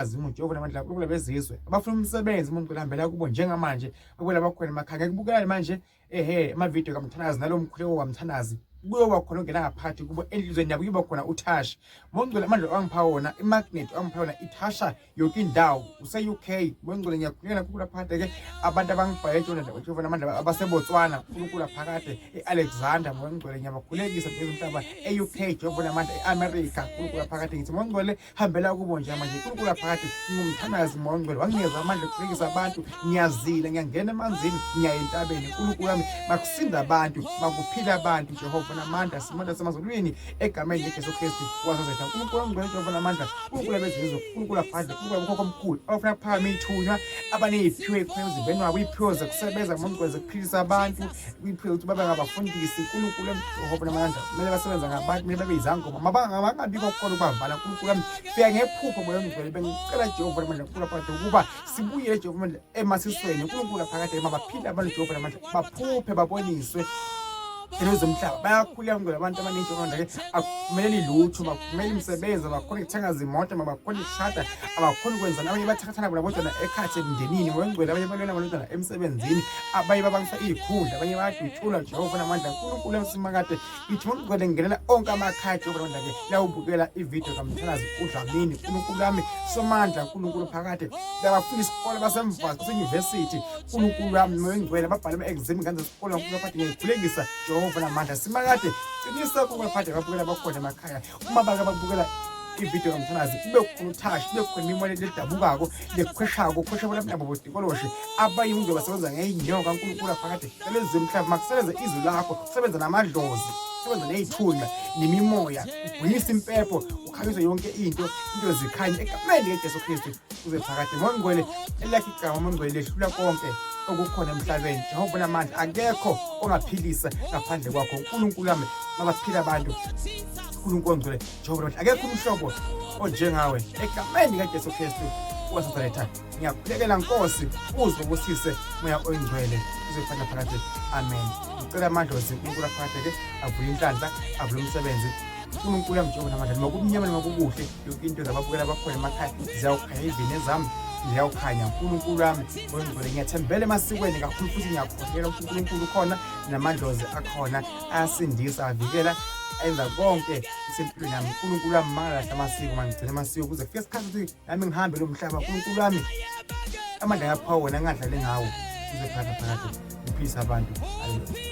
Azimu Jehova namandla uNkulunkulu bezizwe abafuna umsebenzi umuntu hambela kubo njengamanje akwela bakhona emakhaya ngeke kubukelane manje ehe amavidiyo kamthanazi nalo mkhuleko kamthanazi kuyoba khona ongena ngaphakathi kubo enhlizweni yabo kuyoba khona uthasha mongcwele amandla angipha wona imagnet angipha wona ithasha yonke indawo use-UK mongcwele ngiyakhulekela uNkulunkulu aphakade ke abantu abangibhale tshona Jehova namandla abaseBotswana uNkulunkulu aphakade e-Alexander mongcwele ngiyabakhulekisa umhlaba e-UK Jehova namandla e-America uNkulunkulu aphakade ngithi mongcwele hambela kubo nje manje uNkulunkulu aphakade ngumthandazi moya ongcwele wanginikeza amandla okuphilisa abantu ngiyazila ngiyangena emanzini ngiya entabeni uNkulunkulu wami makusinda abantu makuphila abantu Jehova namandla simandla semazulwini egameni likaJesu Kristu wasezetha uNkulunkulu ongcwele Jehova namandla uNkulunkulu abezizwe uNkulunkulu aphakade uNkulunkulu abokhokho omkhulu abafuna kuphakama ithunywa abaneyiphiwe ekhona emzimbeni wabo iphiwe zokusebenza ngomgcwele zokuphilisa abantu kuyiphiwe ukuthi babe ngabafundisi uNkulunkulu Jehova namandla kumele basebenze ngabantu kumele babe izangoma mabangabikho khona ukubavala uNkulunkulu wami fika ngephupho moya ongcwele bengicela Jehova namandla uNkulunkulu phakade ukuba sibuyele Jehova namandla emasisweni uNkulunkulu phakade mabaphile abantu Jehova namandla baphuphe baboniswe ezomhlaba bayakhuleka ngcwele abantu abaningi njengoba ke akumeleli lutho bakumele imisebenzi abakhona ukuthenga zimoto abakhona ukushada abakhona ukwenzana abanye bathathana bona bodwana ekhathi emndenini ngcwele abanye balwela bona emsebenzini abanye babangisa iy'khundla abanye bayadutshulwa Jehova namandla uNkulunkulu emsimakade ithi ngcwele ngingenela onke amakhaya Jehova namandla ke lawubukela ividiyo kamthanazi uDlamini uNkulunkulu wami somandla uNkulunkulu phakade labafunda isikole basemva basenyuvesithi uNkulunkulu wami moya ongcwele babhale ama-exam ingane zesikole uNkulunkulu phakade ngiyayikhulekisa Jehova namandla simakade qinisa uNkulunkulu phakade babukela bakhona emakhaya uma bake babukela ividiyo kamthanazi kube khona uthashi kube khona imimoya ledabukako lekhweshako khwesha bona nabo bodikoloshe abanye umuntu basebenza ngeyinyoka uNkulunkulu phakade lezi mhlaba makusebenze izwi lakho kusebenza namadlozi kusebenza ney'thunywa nemimoya ugwinyisa impepho ukhanyise yonke into into zikhanye egameni likaJesu Kristu kuze phakade mongcwele elakhe igama mongcwele lehlula konke okukhona emhlabeni Jehova namandla akekho ongaphilisa ngaphandle kwakho uNkulunkulu wami mabaphila abantu uNkulunkulu ongcwele Jehova namandla akekho umhlobo onjengawe egameni likaJesu Kristu waseNazaretha ngiyakhulekela Nkosi uze ubusise moya oyingcwele uzofana phakade amen ngicela amadlozi uNkulunkulu aphakade ke avule inhlanhla avule umsebenzi uNkulunkulu yamjehova namandla noma kumnyama noma kukuhle yonke into zababukela abakhona emakhaya ziyawukhanya ivini ezami ziyawukhanya uNkulunkulu wami ngongcwele ngiyathembela emasikweni kakhulu futhi ngiyakholelwa ukuthi uNkulunkulu ukhona namadlozi akhona ayasindisa avikela enza konke kusempilweni yami uNkulunkulu wami mangalahla amasiko mangigcine amasiko kuze kufike isikhathi ukuthi nami ngihambe lo mhlaba uNkulunkulu wami amandla yapha wona ngingadlali ngawo kuze phakathi phakathi ngiphilise abantu. Haleluya.